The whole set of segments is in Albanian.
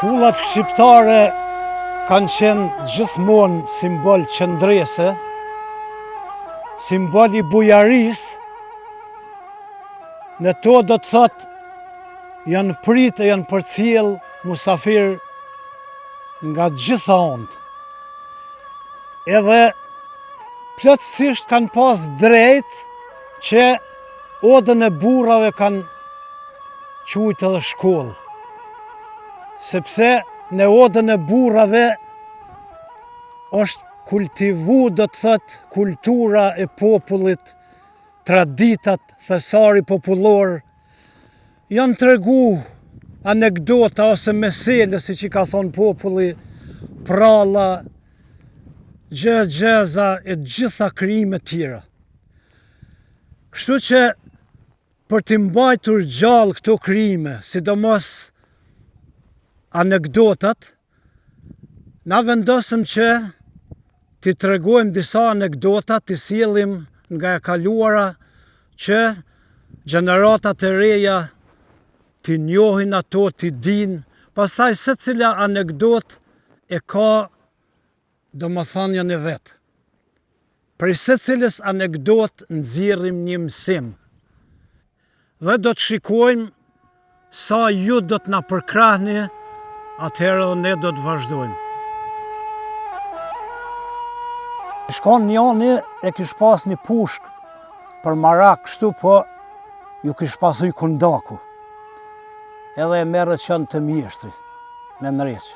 Kullat shqiptare kanë qenë gjithmonë simbol qëndrese, simbol i bujarisë, në to do të thotë janë prit e janë përcjell musafir nga gjitha anët. Edhe plotësisht kanë pas drejt që odën e burrave kanë qujt edhe shkollë. Sepse në odën e burrave është kultivu do të thotë kultura e popullit, traditat, thesari popullor, janë tregu anekdota ose mesele, siç i ka thonë populli, pralla, gjëegjëza e gjitha krijime tjera. Kështu që për t'i mbajtur gjallë këto krijime, sidomos anekdotat, na vendosëm që t'i tregojmë disa anekdota, t'i sjellim nga e kaluara që gjeneratat e reja t'i njohin ato, t'i dinë, pastaj secila anekdotë e ka domethënien e vet. Prej secilës anekdotë nxjerrim një mësim. Dhe do të shikojmë sa ju do të na përkrahni, atëherë edhe ne do të vazhdojmë. Shkon njani e kish pas një pushkë për marak kështu po ju kish pas thy kundaku. Edhe e merr e çon te mjeshtri me ndreq.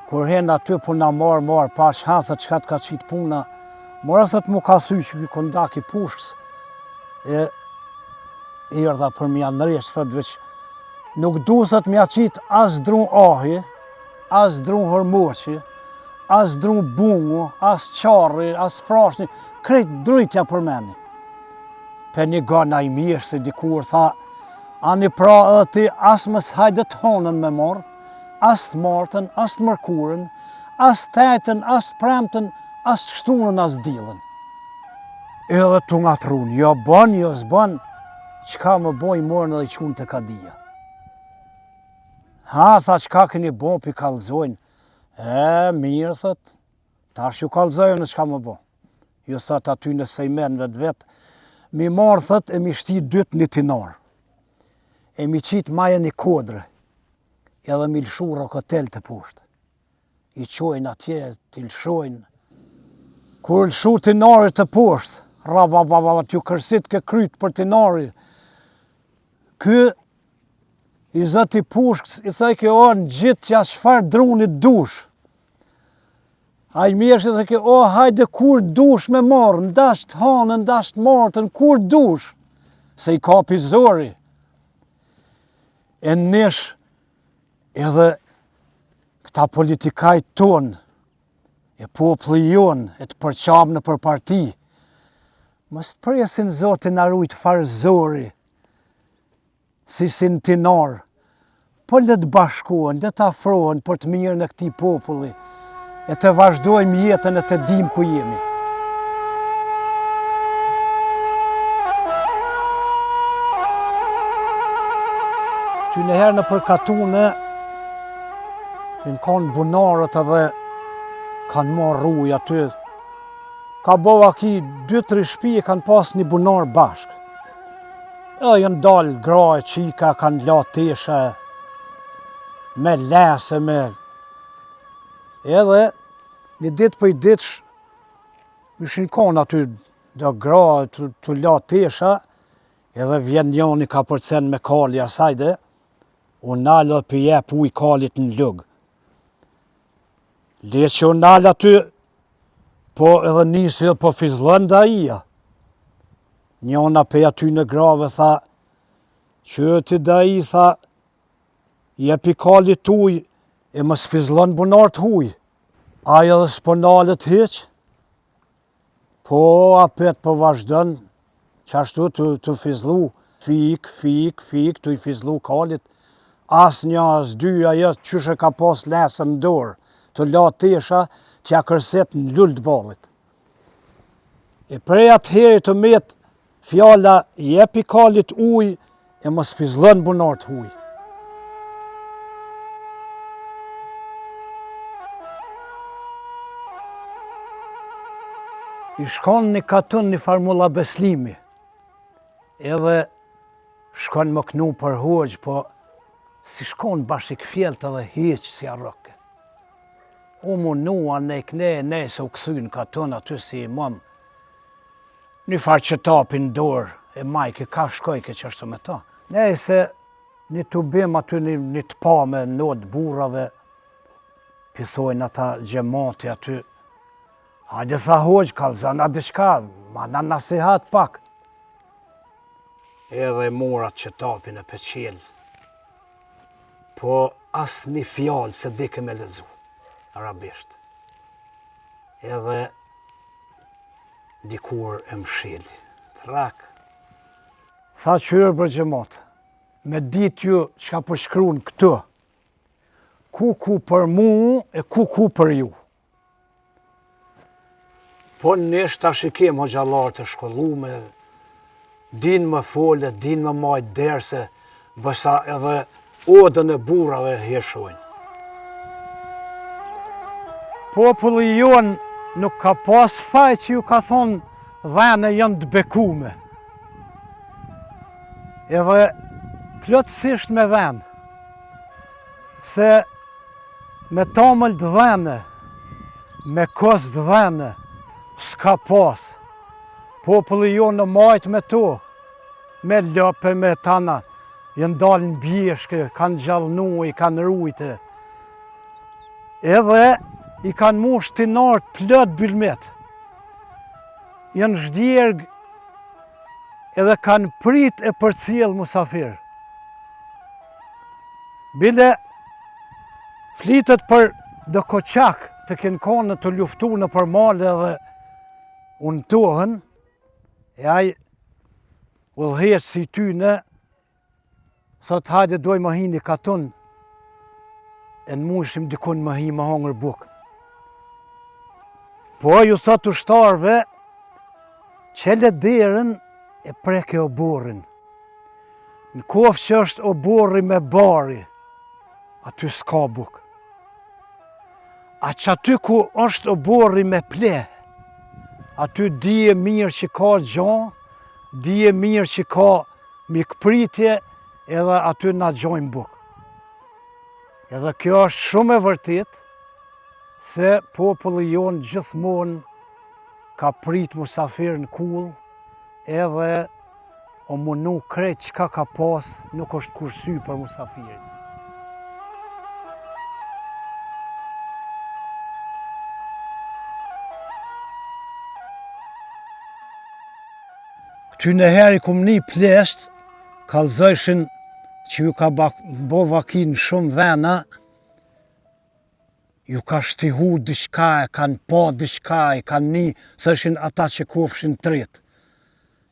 Kur hen aty po na marr marr paç ha thot çka të ka qit puna. More thot m'u ka thy qiky kundak i pushkës. E erdha për m'ja ndreq thot veç nuk du thot m'ja qit as dru ahi, as dru hërmoqi, as dru bungu, as qarri, as frashni, krejt drujt ja përmeni. Pe nigon ai mjeshtri dikur tha, ani pra edhe ti as mos hajde të honën me marrë, as të martën, as të mërkurën, as të enjten, as të premten, as të shtunën, as të dielën. Edhe tu ngatrrun, jo bon, jo s'bon, çka me bo i morën edhe i çunë te kadia. Ha, tha, çka keni bo, p'i kallzojnë. E, mirë, thot, tash ju kallzoj unë çka me bo. Ju thot aty në sejmenve të vet, m'i marrë, thot, e m'i shti dytë një tinar. E m'i qitë maje një kodre, edhe m'i lëshu rokotel te poshtë. I çojnë atje, t'i lëshojnë. Kur lëshu tinari te poshtë, rabababa, t'ju kërsitke kryt për tinari. Ky, i zoti i pushkës, i thojke, o, ngjitja çfarë druni dush. Ai mjeshtri thojke, o, hajde kur dush me marrë, n'dasht të hanën, n'dasht të martën, kur dush, se i kapi zori. E nesh edhe këta politikajt tonë, e populli jonë, e të përçamë nëpër parti, mos të presin zoti na rujt farë zori, si si në tinar, po le të bashkohen, le të afrohen për të mirën e këtij populli, e të vazhdojmë jetën e të dimë ku jemi. Që një herë nëpër katune, janë konë bunarët edhe kanë marrë ujë aty. Ka bo vaki 2-3 shpi e kanë pas një bunar bashkë. Edhe janë dalë gra e çika, kanë la tesha me lese, me... Edhe një ditë prej ditësh, ishin konë aty do gra tu, tu la tesha, edhe vjen njoni kapërcen me kali asajde, u nal dhe p'i jep ujë kalit në lugë. Le që u nal aty, po edhe nisi dhe po fizllon daija. Njona pej atyne grave tha, që ti dai, tha, jepi kalit ujë e mos fizllon n'bunar të huj. Ai edhe s'po nalet hiç, Po, apet po vazhdon, qashtu tu, tu fizllu, fik, fik, fik, tu i fizllu kalit, as një, as dy, ajo qysh e ka pas lesën në dorë, tu la tesha, t'ja kërsit në lul të ballit. E prej atëheri të met, fjala jepi kalit ujë, e mos fizllon n'bunar të huj. Ish kon një katun një farë Mulla Beslimi, edhe shkon me knu për hoxhë, po s'ish kon bash i kfjellt edhe hiç s'ia rroke. U munua ne kne, nejse u kthy në katun aty si imam, një farë qitapi në dorë, e majke, ka shkojke qashtu me ta. Nejse, një tubim aty një, një të pame në të burrave, P'i thojnë ata xhemati aty, hajde tha hoxhë, kallzona diçka, ma na nasihat pak. Edhe e mur atë qitapin e pe çel, po asnjë fjalë s'e dike me lexu, arabisht. Edhe dikur e msheli, trak. Tha qyre bre xhemat, me ditë ju çka po shkrun këtu, Kuku për mu e kuku për ju. Po nish tash i kem hoxhallarët e shkollume, din me folë, din me majtë derse, besa edhe odën e burrave hijeshojnë. Populli jonë nuk ka pas faj që ju ka thonë dhenë janë të bekume. Edhe plotësisht me ven. Se me tamël të dhenë, me kos të dhenë, s'ka pas. Populli jonë majtë me to, me lopë, me tana, janë dalë në bjeshkë, kanë gjallnu, i kanë rujtë. Edhe i kanë mush tinarët plot bylmet. Janë zhdjerg edhe kanë prit e përcjell musafir. Bile flitet për do koçak të kenë konë tu luftu nëpër male dhe untohen, e ai udhëheqësi i tyne, Thot hajde doj me hi ni katun e në mujshim dikun me hi me hongër bukë. Po ju thot ushtarve, çele derën e preke oborrin. Në koftë që është oborri me bari, aty s'ka bukë. A qaty ku është oborri me pleh, aty dije mirë që ka gjo, dije mirë që ka Mikpritje edhe aty na gjojmë bukë. Edhe kjo është shumë e vërtetë se populli jonë gjithmonë ka prit musafir në kullë edhe o munu krejt çka ka pas nuk është kursy për musafirin. Këty një herë i kum ni pleqt, kallzojshin që ju ka bo vaki në shumë vena, ju ka shtihu diçka, e kanë pa diçka, i kanë ni, thëshin ata që kofshin tret.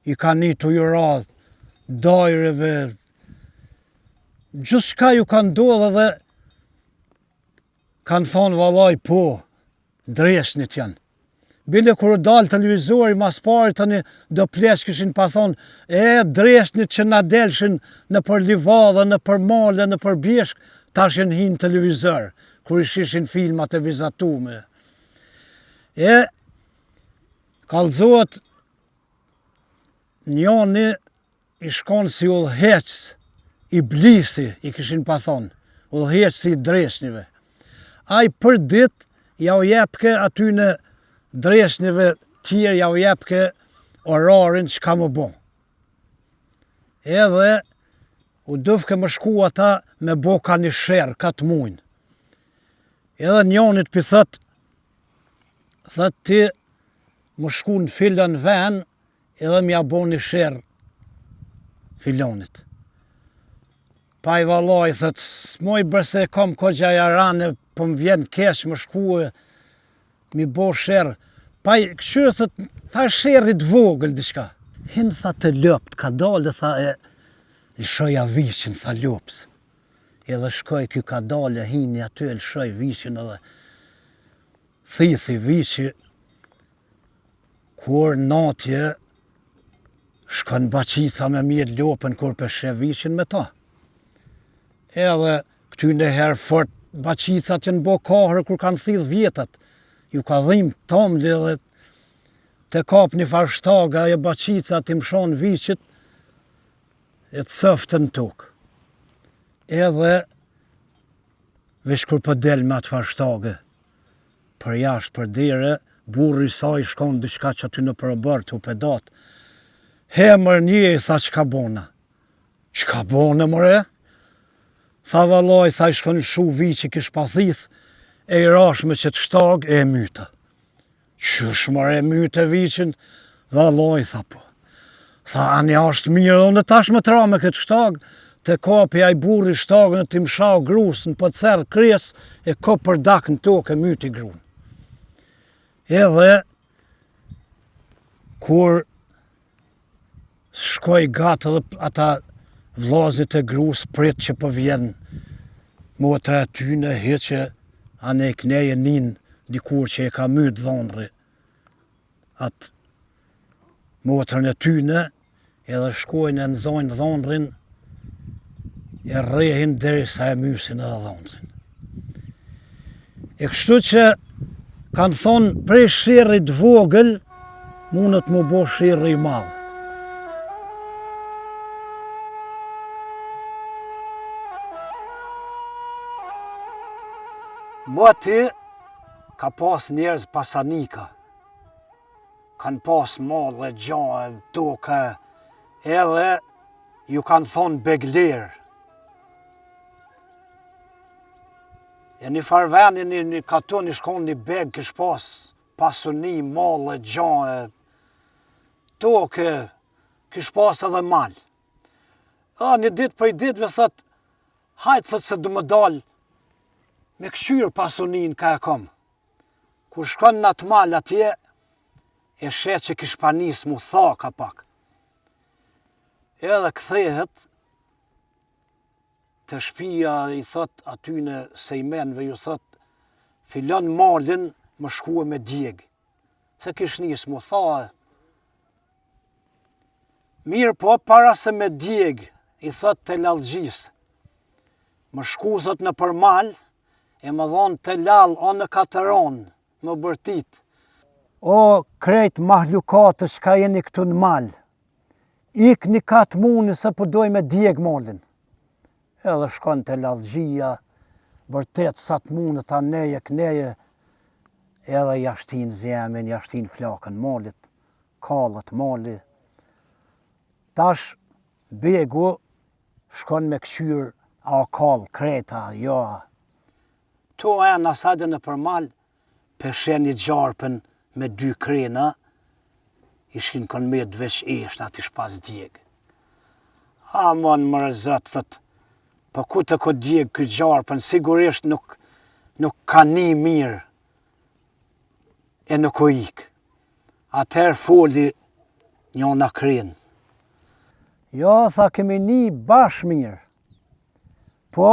I kanë ni tu ju ra dajreve, gjithçka ju ka ndodhë edhe kanë thonë vallaj po, dreqnit janë. Bile kur u dalë televizori mas pari tani do pleq kishin pa thonë, e dreqnit që na delshin nëpër livadhe, nëpër male, nëpër bjeshkë, tash janë hi në televizor, kur i shishin filmat e vizatume. E, kallzohet njoni Ish kon si udhëheqës iblisi i kishin pa thonë, udhëheqësi i dreqnive. Ai për dit jau jepke atyne dreqnive tjerë jau jepke orarin çka me bo. Edhe u dufke me shku ata me bo ka një sherr, ka të mujnë. Edhe njonit pi thot, thot ti me shku në filan ven, Edhe m'ja bo një sherr filonit. Pa i vallaj, thot, s'muj bre se e kom kogja jarane, po më vjen keq me shku e m'i bo sherr. Pa i kqyr, thot, tha sherrit vogël diçka. Hin, tha, te lopt, kadale, tha, e lëshoja viçin, tha, lopës. Edhe shkoi ky kadale, hini aty e lëshoi viçin edhe thithi viçi, Kur natje shkon baqica me mjel lopën kur pe sheh viçin me ta. Edhe këtyne herë fort baqicat janë bo kahrë kur kanë thithë vjetat. Ju ka dhimë tamli edhe. Të kap një farë shtage, ajo baqica t'i mshon viçit, e të sëftë në tokë. Edhe, veç kur po del me atë farë shtage, për jashtë, për dere, burri i saj shkon diçka që aty nëpër oborr tu pedat. He, mër një, i tha çka bona. Çka bone, more? Tha vallaj, tha i shkon lëshu viçi kish pa thith, e i rash me qëtë shtagë e e myta. Qysh more e myte viçin? Vallaj, tha po. Tha, ani është mirë, dhe unë tash me t'ra me këtë shtagë, të kapi ai burri shtagën e t'i mshau grus në pëcer kres e kop për dak në tokë e myti grun. Edhe, kur Shkoi gat edhe ata vllaznit e grus prit që po vjen motra e tyne hiç e anej knej e nin dikur që e ka myt dhondrri atë motrën e tyne edhe shkojnë e nxojnë dhondrrin e rrehin derisa e mysin edhe dhondrrin. E kështu që kanë thonë prej sherrit vogël mundet m'u bo sherri i madh. Moti ka pas njerëz pasanika, kanë pas mall e gja e toka, edhe ju kanë thonë beglerë. E një farë veni, një, një katun ish konë një beg, kish pas pasuni, mall e gja e tokë, kish pas edhe mal. A, një ditë prej ditëve, thot, hajt, thot, se du me dalë, me këqyrë pasuninë ka e kom. Kur shkon në atë mal atje, e sheh që kish pa nis m'u tha ka pak. Edhe kthehet, Te shpia i thot atyne sejmenve ju thot filon malin me shkue me djeg. Se kish nis m'u tha. Mirëpo, para se me djeg, i thot tellallxhisë. Me shku thot nëpër mal, e me dhonë tellall o në katëron, me bërtit. O krejt mahlukate çka jeni këtu në mal, Ikni ka të muni se po doj me djeg malin. Edhe shkon tellallxhia, bërtet sa të mundet anej e kneje, edhe ja shtin zjemin, ja shtin flakën malit, kallet mali. Tash begu shkon me këqyr a o kall krejt a, jo a. Tu en asajde nëpër mal, Pe sheh një gjarpën me dy krena, ishin kon met veç eshtnat ish pas djeg. Amon more zot, thot, po ku të ko djeg ky gjarpën, sigurisht nuk, nuk ka ni mirë e nuk o ik. Atëherë foli njona krenë. Jo, tha, kemi ni bash mirë. Po,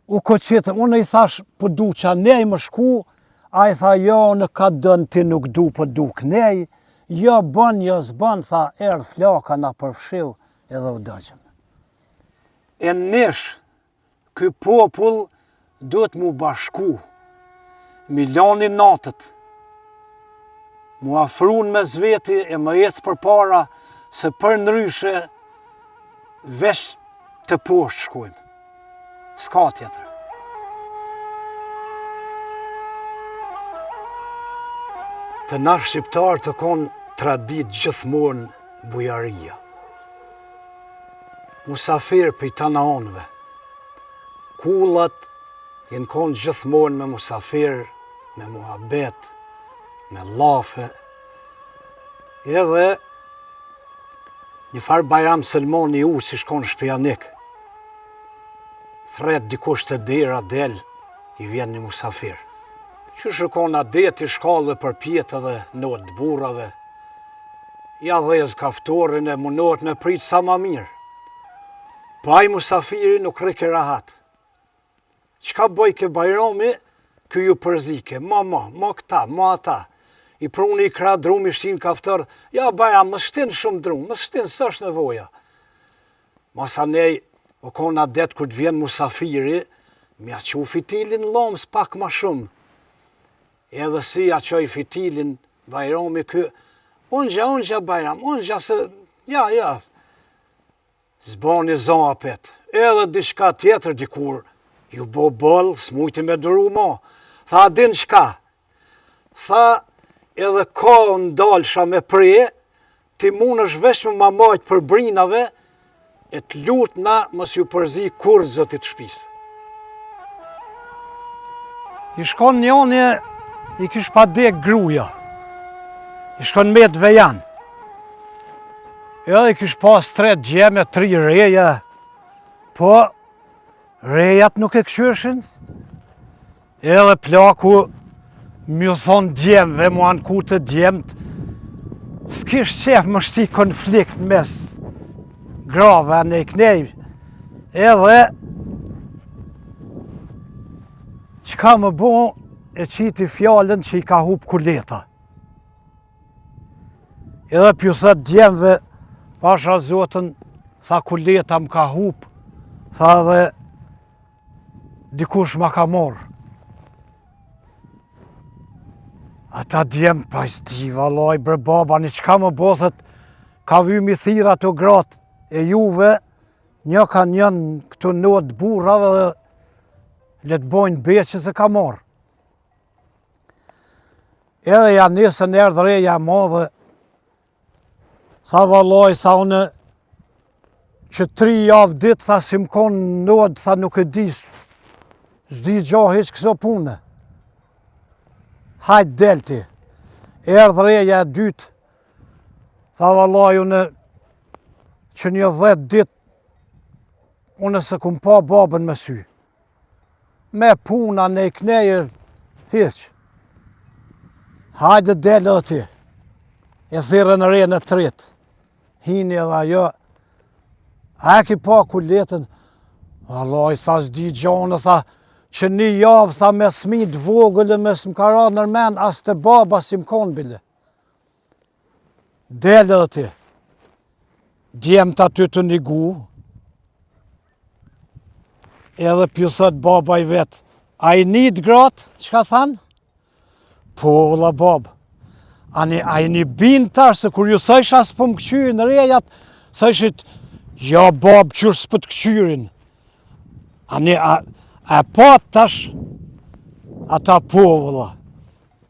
U koqitëm, unë i thash, po du qanej me shku, ai tha, jo, unë ka dën ti nuk du, po du knej, jo bën, jo s'bën, tha, erdh flaka na përfshiu, edhe u dogjëm. E nish, ky popull duhet m'u bashku, m'i lon inatet, m'u afru në mes veti e me ecë përpara, se përndryshe, veç te poshtë shkojmë. S'ka tjetër. Te na shqiptarët u konë traditë gjithmonë bujaria. Musafir prej tana anëve. Kullat jenë konë gjithmonë me musafir, me muhabet, me llafe. Edhe një farë Bajram Selmoni u si shkon shpijanik. Thrret dikush te dera del, i vjen një musafir. Qysh u kon adeti shkallëve përpjetë edhe not të burrave, ja dhez kaftorin e munohet me prit sa ma mirë. Po ai musafiri nuk rrike rahat. Çka bojke Bajrami, ky ju përzike, ma ma, ma këta, ma ata. I pruni i krah dru mi shtin kaftor, ja Bajram, mos shtin shumë dru, mos shtin, s'është nevoja. Masanej, u kon adet kur të vjen musafiri, m'ja çu fitilin llomës pak ma shumë. Edhe si ja çoi fitilin. Bajrami ky, ungja, ungja Bajram, ungja se, ja, ja, s'boni zo apet, edhe diçka tjetër dikur, ju bo boll, s'mujti me duru mo, tha, a din çka, tha, edhe ka ndalsha me pre, Ti munësh veç me ma majt për brinave e të lutna mos ju përzi kurrë zotit shpisë. I shkon njoni, i kish pa dek gruja. I shkon met vejan. Edhe i kish pas tre djem e tri reja. Po, rejat nuk e kqyrshin. Edhe plaku m'ju thonë djemve, m'u anku te djemt, s'kish qef me shti konflikt mes grave anej knej, edhe çka me bo e qiti fjalën që i ka hup kuleta. Edhe p'ju thot djemve, pasha zotën, tha kuleta më ka hup, tha edhe Dikush ma ka morë. Ata djem, pa s'di vallaj, bre baba, një çka me bo, thot, ka vy m'i thirr ato gratë e juve, një ka njën këtu n'odë burrave dhe le të bojnë be që s'e ka morë. Edhe ja nisën erdh reja e madhe, Tha vallaj, tha unë, që tri javë ditë, tha s'jom konë n'odë, tha nuk e di, s'di gjo hiç këso pune. Hajt del ti, erdh reja e dytë, tha vallaj, unë, që një dhetë ditë, unë s'e kum pa babën me sy. Me puna anej knej, hiç. Hajde del edhe ti. E thirrën renë e tretë. Hini edhe ajo. A e ki pa kuletën? Vallaj, tha s'di gjo unë, tha, që një javë, tha, me thmi të vogël e me s'më ka ra nërmen, as te baba s'jom konë bile. Del edhe ti. Djemt aty tu nigu. Edhe p'ju thot baba i vet, a i nit gratë, çka thanë? Po, vëlla babë, ani, a i një bind tash, se kur ju thojsha s'po më këqyrin rejat, thojshit, ja babë, qysh s'po të këqyrin. Ani, a, a e pat tash, ata po, vëlla.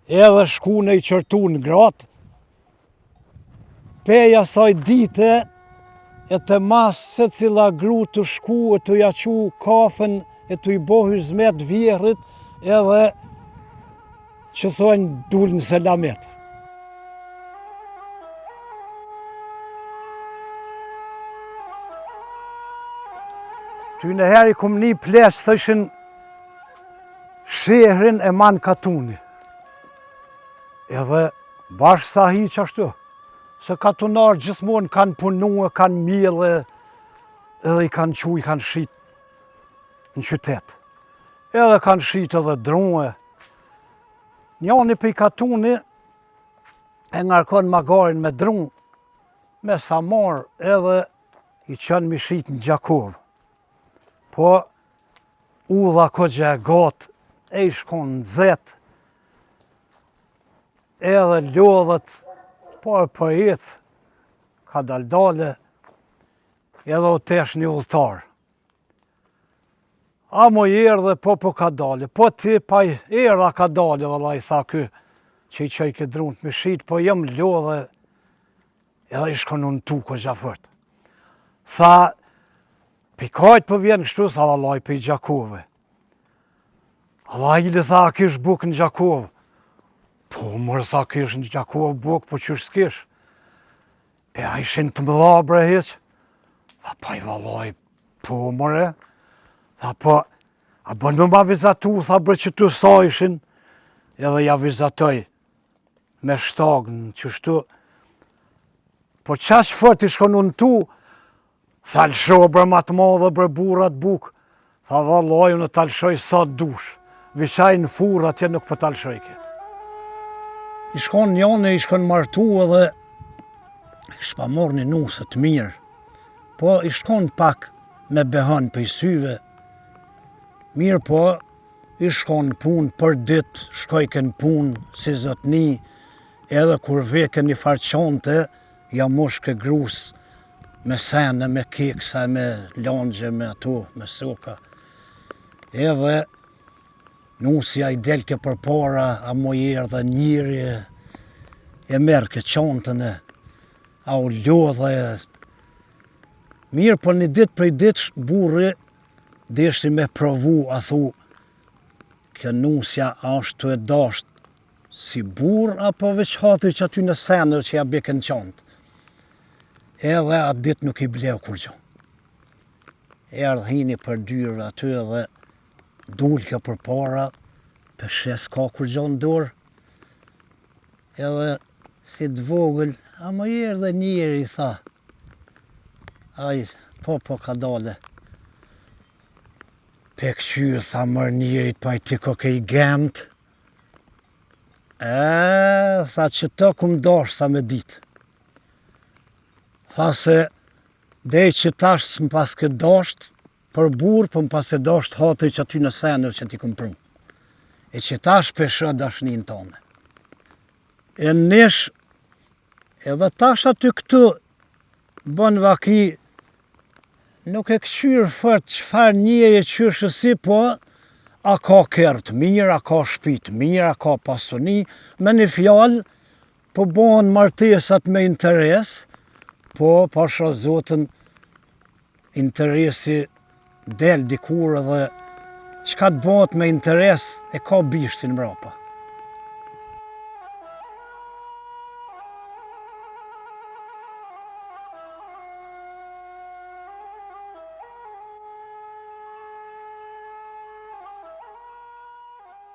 Edhe shkun e i qortun gratë, Pej asaj dite e te mas secila gru tu shku e tu ja çu kafen e tu i bo hyzmet vjehrrit edhe që thojnë dul në selamet. Ty në herë i kum ni pleq, thojshin shehrin e man katuni. Edhe Bash sahi qashtu, se katunarët gjithmonë kanë punu e kanë mjellë edhe i kanë çu, i kanë shit në qytet. Edhe kanë shit edhe dru e. Njani prej katuni e ngarkon magarin me dru, me samar edhe i çon m'i shit në Gjakovë. Po, udha kogja e gatë, e ish konë nxehtë, Edhe lodhet, po e po ecë, kadal dale, edhe u tesh një udhëtar. A mo erdhe, po po kadale, po ti pa erdha kadale, valla i tha ky, që i çojke drunt me shit, po jam lodhe, edhe ish konë untu kogja fort. Tha, pej kajt po vjen kështu, tha vallaj, pej Gjakove. Alla i tha, a kish bukë në Gjakovë? Po, mërë, tha, kish në Gjakovë bukë, po qysh s'kish? E a ishin të mëdha, bre, hiç? Tha, pa i vallaj, po, mërë. Tha, po, a bën me ma vizatu, tha, bre, qëtu sa ishin? Edhe ja vizatoj me shtagë në qështu. Po qaq fort ish kon untu, Tha lësho bre ma të madhe bre burrat bukë. Tha vallaj unë ta lëshoj sa të dush. Veç aj në furrë atje nuk po ta lëshoj ke. Ish kon njoni, ish kon martu edhe ish pa marrë një nuse të mirë. Po ish kon pak me behon prej syve. Mirë po, ish kon në punë për ditë, shkojke në punë si zotni. Edhe kur veke një farë çante, ja mushke grus me sene, me keksa, me langje, me ato, me soka. Edhe nusja i delke përpara, a moj erdhe njeri, e merrke çantën e, a u lodhe. Mirë, po një ditë prej ditësh, burri deshti me provu, a thu, kjo nusja a është tu e dasht si burrë apo veç hatri qatyne seneve që ja bike në çantë. Edhe atë ditë nuk i bleu kurgjo. Erdh hini për dyrë aty edhe dulke përpara, pe sheh s'ka kurgjo në dorë. Edhe si të vogël, a më erdhe njeri, tha. Ai, po, po, ka dale. Pe këqyr, tha mër njerit, pa i ti koke i gemt. E, tha qëto kum dasht, tha me ditë. Tha se, dej qitash s'më paske dasht, për burrë, po më paske dasht hatri qatyne seneve që t'i kum pru. E qitash pe shoh dashnin tane. E nish, edhe tash aty këtu, bën vaki, Nuk e këqyr fort çfarë njeri qysh e si, po a ka kerr të mirë, a ka shpi të mirë, a ka pasuni, me një fjalë, po bohen martesat me interes, po pasha Zotin interesi del dikur edhe çka të bëhet me interes e ka bishtin mrapa.